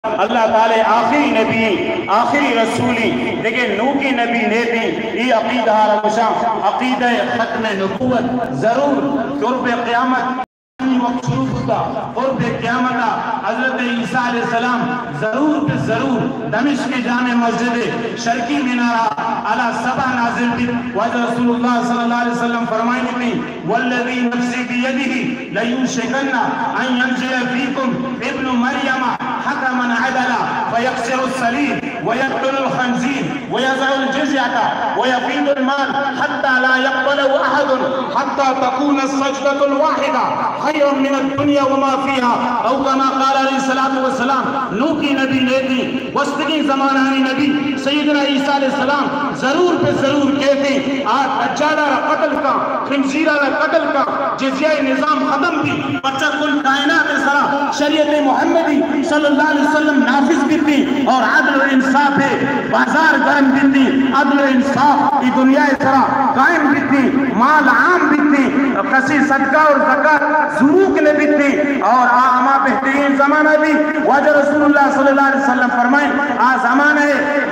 اللہ تعالی آخری نبی، آخری رسولی، دگہ نوکی نبی نیتی۔ ای عقیدہ را گوشاں عقیدہ ختم نبوت۔ ضرور قرب قیامت وقت شروع بوتا، قرب قیامت حضرت عیسیٰ علیہ السلام ضرور پہ ضرور دمشق جامع مسجد شرقی منارہ علی سبع نازل بیت۔ واجہ رسول اللہ صلی اللہ علیہ وسلم فرمائنی تھی، والذي نفسي بيده ليوشكن أن ينزل فيكم ابن مريم حكما عدلا فيكسر الصليب ويقتل الخنزير ويضع الجزية ويفيض المال حتى لا يقبله أحد حتى تكون السجدة الواحدة خيرا من الدنيا وما فيها، أو كما قال عليه الصلاة والسلام۔ نوکی نبی نیتی، گوستگیں زمانانی نبی سیدنا عیسیٰ علیہ السلام ضرور پہ ضرور کیتی۔ آ دجالا را قتل کاں، خنزیرا را قتل کاں، جزیہ نظام ختم بی، پرچا کل کائنات سرا شریعت محمدی صلی اللہ علیہ وسلم نافذ بیتی اور عدل و انصاف بازار گرم بیتی، عدل و انصاف ای دنیا سرا قائم بیتی، مال عام بیتی، کسی صدقہ اور زکات زوروک نہ بیتی۔ اور آ ہما بہترین زمانہ بی، واجہ رسول اللہ صلی اللہ علیہ وسلم فرمائیں، آ زمانہ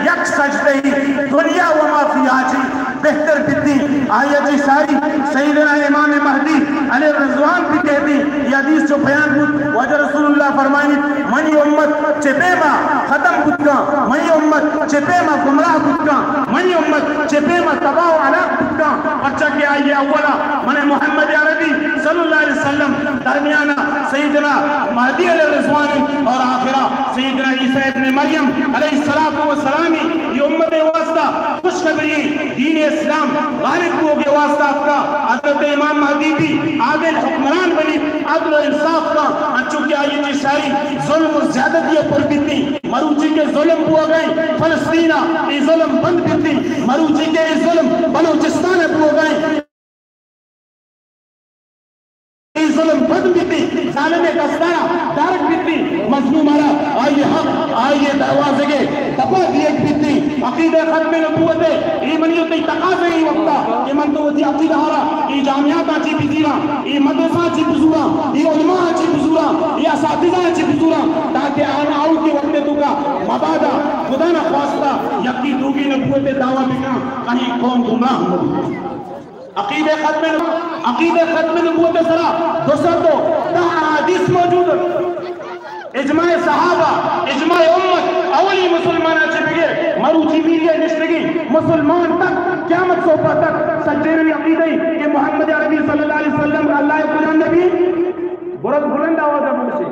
یک سجدہ ہی دنیا و ما فیہا چی بہتر بیتی۔ آئی چی ساری سیدنا امام مہدی علیہ الرضوان بی کہتی۔ یہ حدیث چو بیان بود، واجہ رسول اللہ فرمائنی، منی امت چہ پیما ختم بوت کاں، منی امت چہ پیما گمراہ بوت کاں، منی امت چہ پیما تباہ و ہلاک بوت کاں، پرچا کہ آئی اولا من محمد عربی صلی اللہ علیہ وسلم درمیانا سیدنا مہدی علیہ الرضوانی اور آخرا سیدنا عیسیٰ ابن مریم علیہ الصلوۃ والسلامی۔ یہ امت واسطہ خوشخبری، دین اسلام غالب بوگے واسطہ آتکا۔ حضرت امام مہدی بی عادل حکمران بنی، عدل و انصاف کا، انچو کہ آئی چی ساری ظلم و زیادتی پر بیتی۔ مروچی کے ظلم بوگئے فلسطین، ای ظلم بند بیتی۔ مروچی کے ای ظلم بلوچستان بوگئے، ای ظلم بند بیتی، ظالم دستارا دارگ بیتی، مظلوم را آئی حق، آئی دروازگے دپا دیگ بیتی۔ عقیدہ ختم نبوت، ای منی و تئی تقاضا ای وقتا کہ من تو وتی عقیدہ را ای جامعات چی بزیراں، ای مدرسہ چی بزوراں، ای علماء چی بزوراں، ای اساتذہ چی بزوراں، تاکہ آن آؤ کے وقت تو کا مبادا خدا نہ خواستہ یکی دوگی نبوت دعویٰ بکاں، کہیں قوم گمراہ نہ بیت۔ عقیدہ ختم، عقیدہ ختم نبوت سرا دو سد و دہ احادیث موجود۔ اجماع صحابہ، اجماع امت، اولی مسلمان چہ بگر مروچی میریا نشتگی مسلمان تک قیامت صبح تک سجینانی عقیدہ ای کہ محمد عربی صلی اللہ علیہ وسلم اللہ کجام نبی؟ برت بلند آواز بوشی۔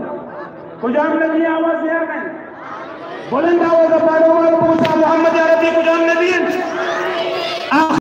کجام نبی آواز دیا گئے؟ بلند آواز پاڑو مارو بوشا محمد عربی کجام نبی؟ آخر